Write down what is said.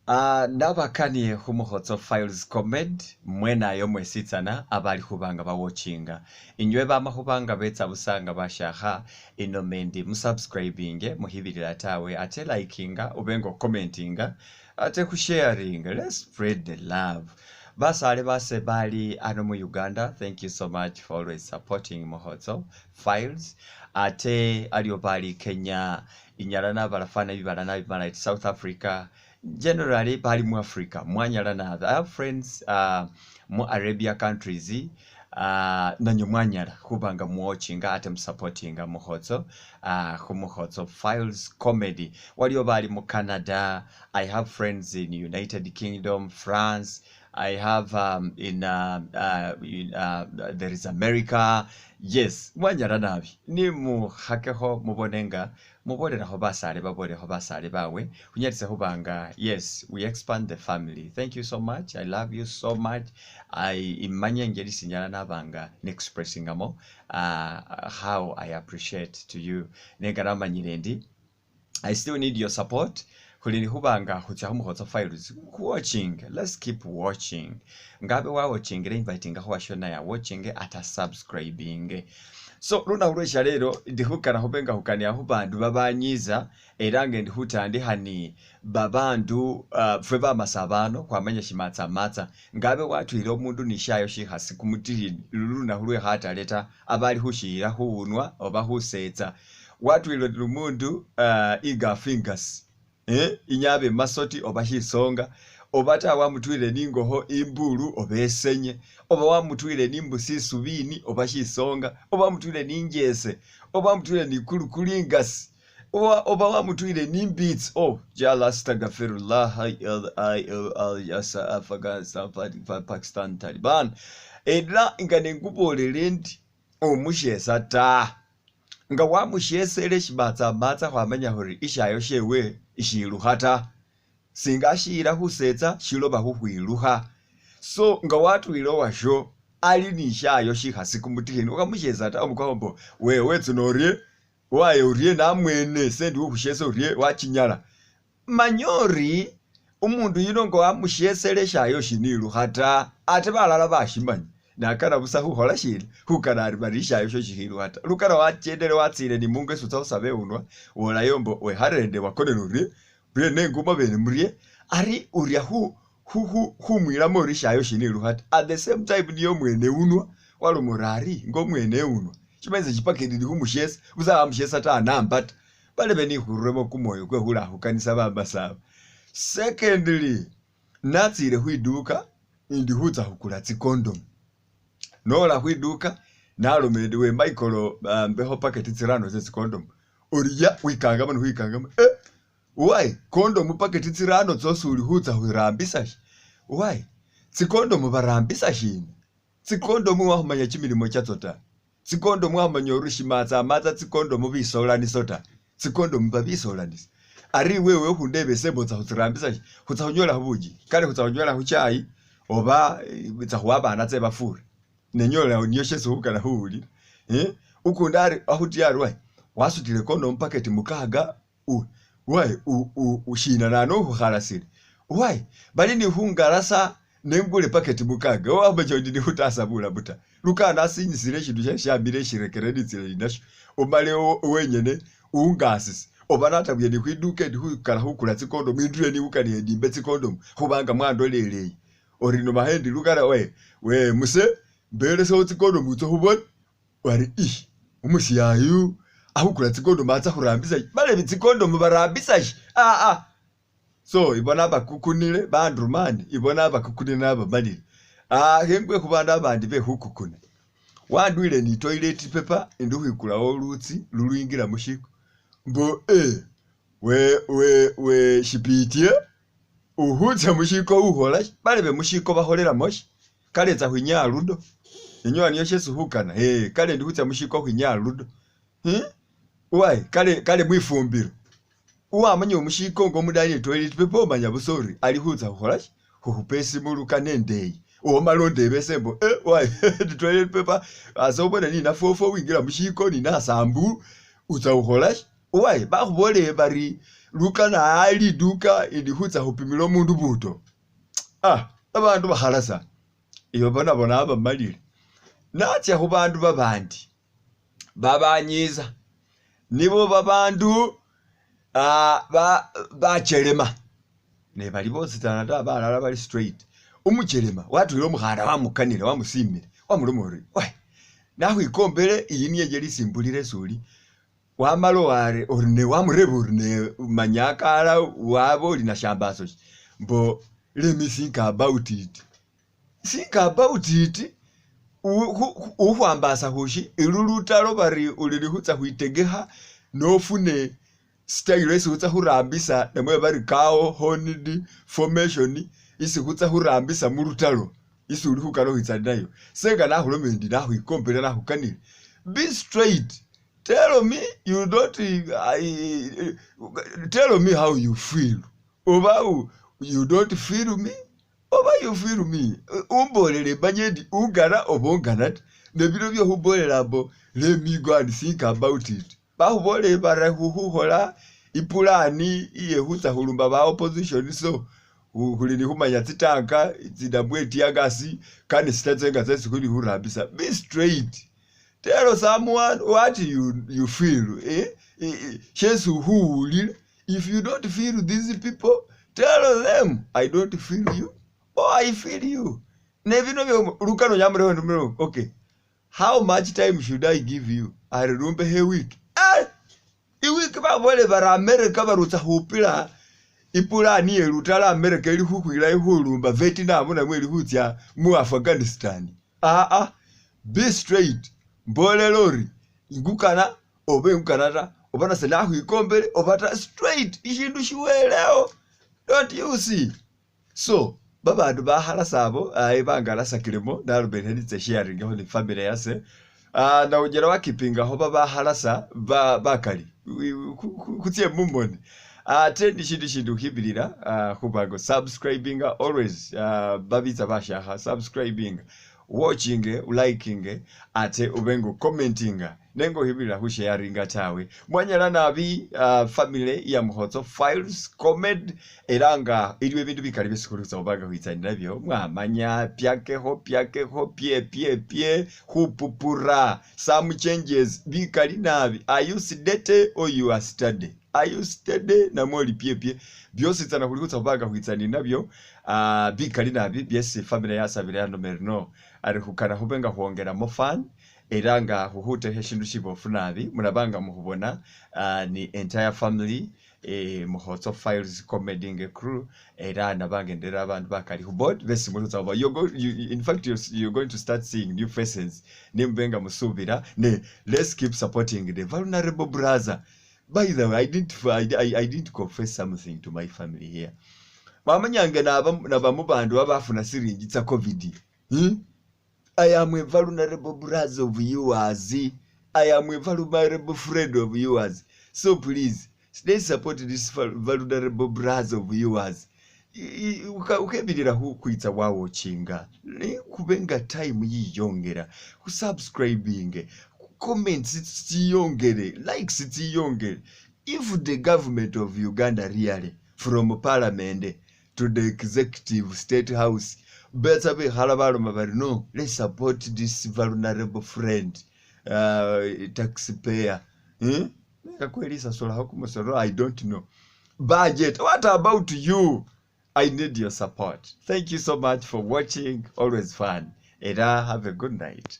Nabakaniye khu Mukhotso Files Comedy mwenayo mwesitsana abali khubanga bawatchinga inywe bama khubanga betsa busa nga bashakha inomendi musubscribinge mukhibilila tawe ate likinga ube nga ocommentinga ate khusharinga. Let's spread the love. Basale base bali ano mu Uganda, thank you so much for always supporting Mukhotso Files. Ate aliwo bali Kenya, inyala nabala fana bibala nabimala South Africa, generally bali mu Africa mwanyala nabi. I have friends mu Arabia countries, nanywe mwanyala khubanga muwatchinga ate musupportinga Mukhotso khu Mukhotso Files Comedy. Waliwo bali mu Canada, I have friends in United Kingdom, France, I have in there is America. Yes, mwanyala nabi nimukhakekho mubone nga mubolelakho basale babolelekho basale bawe khunyalise khubanga yes, we expand the family. Thank you so much, I love you so much. I imanye engeri sinyala nabanga ni-expressingamo how I appreciate to you, nenga namanyile ndi I still need your support. Khuli khubanga khutsa khu Mukhotso Files watching. Let's keep watching. Ngabe wawatchingile, invitingakho washo naye awatchinge ata subscribing. So lunakhu lwesha lero ndi khukana khube nga khukania khu bandu babanyiza, era nga ndi khutandikha ni babandu fwe bamasa bano khwamanya shimatsa matsa ngabe watwile omundu ni shayo shikhasi kumutili lunakhu lwe khatale ta abali khushiyila khuwunwa oba khusetsa watwile lumundu ingafingasi inyabe masoti oba shisonga oba ta wamutwile ningokho imbulu oba esenye oba wamutwile nimbusi isubini oba shisonga oba wamutwile ninjese oba wamutwile nikulukulu ingasi oba wamutwile nimbitsi. Oh jala, astagfirullah, Afghanistan, Pakistan, Taliban. Era nga nenkubolele ndi omushesa ta nga wamushesele shimatsa matsa khwamanya khuri ishayo shewe ishilukha ta singa ashiyila khusetsa shiloba khukhwilukha. So nga watwile owasho ali ni shayo shikhasi kumutikhini ukhamushesa ta omukakho mbo wewe tsino orye waye orye namwene sendi ukhushesa orye wachinyala manya ori umundu yuno nga wamushesele shayo shinilukha ta ate balala bashimanya nakana busa khukhola shina khukana ari bari ishayo sho shikhilukha ta lukana wachendele watsile ni mungo esi utsa khusaba eunwa wolayo mbo wekharende wakonele orye orye nenguma bene murye ari urya khu khumwilamo ori shayo shinilukha ta. At the same time niyo mwene unwa waloma ori ari ngomwene unwa shimanyisa shipaka endi khumushesa busa wamushesa ta anamba ta balebe nikhururemo kumwoyo kwe khulakhukanisa bamasaba. Secondly, natsile khwiduka indi khutsa khukula tsikondomu, nola khwiduka naloma endi we Michael mbekho packet tsirano tse tsikondomu oriya wikangamo nikhwikangamo why kondomu packet tsirano tsosi uli khutsa khurambisa shi? Why tsikondomu barambisa shina? Tsikondomu wakhumanya chimilimo chatso ta? Tsikondomu wakhumanya ori shimatsa matsa tsikondomu bisolaniso ta? Tsikondomu babisolanisa ari wewe khundeba ese mbotsa khutsirambisa shi? Khutsa khunywela khubuji kale khutsa khunywela khuchai oba tsa khuwa abana tse bafure nenyola niyo shesi khukana khuwulila. Ukundi ari akhutiya ari wai wasutile kondomu packet mukaga wai shina nano ukhukhalasile wai bali ni khungalasa nengule packet mukaga wamanya ndi nikhutasa bulamu ta lukana asinyisile shindu shali shamile shirekere nitsile ninasho omale wenyene ungasise oba natabuye nikhwiduka endi khukana khukula tsikondomu indule niwukaniye nimbe tsikondomu khubanga mwandoleleye ori noma hendi lukana we we muse mbelesewo tsikondomu utse khubone wari i umusiyayu akhukula tsikondomu atsa khurambisa balebi tsikondomu barambisa shi aa. So ibo nabakukunile bandrumani ibo nabakukunile nabamalile khengwe khubandu abandi bekhukukuna wandwile ni toilet paper indi khwikulawo lutsi lulwingila mushiko mbo we we we shipitye ukhutsa mushiko ukhola balebe mushiko bakholelamo shi kale tsa khwinyaya ludo inyowa niyo shesi khukana kale ndi khutsa mushiko khwinyaya ludo why kale kale mwifumbilo uwamanya omushiko nga omundu ali ne toilet paper omanya busa ori ali khutsa khukhola shi khukhupa esimu lukana endeyi omala ondebe ese mbo why toilet paper ase obone ninafofo wingila mushiko ninasambu utsa khukhola shi? Why bakhuboleye bari Lukana liduka ili khutsa khupimila umundu buto. Ah, babandu bakhalasa. Iwe bona bona abamalile. Natsya khubandu babandi babanyiza nibo babandu ah, bachelema ne bali bositsana ta balala bali straight. Umuchelema watwile umukhana wamukanile wamusimile wamuloma ori we nakhwikombele iyi niye jelisimbulile suli wamala ware ori ne wamureba ori ne manya akala waba oli nashambaso shi mbo let me think about it. Think about it ukhwambasa khushi ilu lutalo bari uli khutsa khwitegekha nofune style esi khutsa khurambisa namwe bari cow horned formation isi khutsa khurambisa mulutalo isi uli khukana khwitsa nayo. Senga nakhuloma endi nakhwikombele nakhukanile. Be straight. Tell me you don't tell me how you feel. Oba you don't feel me oba you feel me. Umbolele manye endi ungana oba ongana ta. Ne bino byekhumbolela mbo let me go and think about it. Bakhubolele bari khukhola iplan iye khutsa khulumba ba opposition so khuli ni khumanya tsitank tsinamwe tear gas canister tsenga tsesi khuli khurambisa. Be straight. Tell someone what you feel. Eh? Shesi ukhuwulile. If you don't feel these people, tell them I don't feel you or I feel you. Ne bino byo lukano nyamure okay. How much time should I give you? Ari rumpe a week. Eh! Iweek babole bari America barutsa khupila iplan ye lutalo America ili khukhwila ikhulumba Vietnam namwe ili khutsa mu Afghanistan. Ah ah. Be straight. Mbolele ori ingukana oba ingukana ta oba nase nakhwikombele oba ta straight ishindu shiwelewo. Don't you see? So babandu bakhalasa abo bangalasakilemo nalobele nitse sharingakho ni family yase na unyala wakipingakho babakhalasa bakali khutse mumoni ate ni shindu shindi ukhibilila khubanga subscribinga always babitsa bashakha subscribinga watching liking ate ube commentinga nenga ukhibilila khusharinga tawe mwanyala nabi family ya Mukhotso Files Comedy era nga iliwo ibindu bikali byesi khuli khutsa khwitsani nabyo mwamanya pyakekho pyakekho pye pye pye khupupura some changes bikali nabi. Are you sedate or you are steady? Are you steady namwe oli pye pye? Byositsana khuli khutsa khubanga khwitsani nabyo bikali nabi byesi family yasabile yanomere no ari khukana khube nga khwongelamo fun era nga khukhutekha shindu shibofu nabi mulabanga mukhubona ni entire family Mukhotso Files Comedy nge crew era nabangendera abandu bakali khu board besi mulutsa khuba you go you, in fact you're going to start seeing new faces nimbe musubira ne let's keep supporting the vulnerable brother. By the way, I didn't confess something to my family here. Mwamanyanga naba mu bandu babafuna siringi tsa COVID. I am a vulnerable brother of yours. I am a vulnerable friend of yours. So please, let's support this vulnerable brother of yours. Ukebilila khukhwitsa wawatchinga khubenga time yiyongela khusubscribing comments tsiyongele likes tsiyongele. If the government of Uganda really from parliament to the executive state house betsa bekhala baloma bari no, let's support this vulnerable friend taxpayer, Kakweli sasulakho kumusolo, I don't know budget. What about you? I need your support. Thank you so much for watching. Always fun. Era have a good night.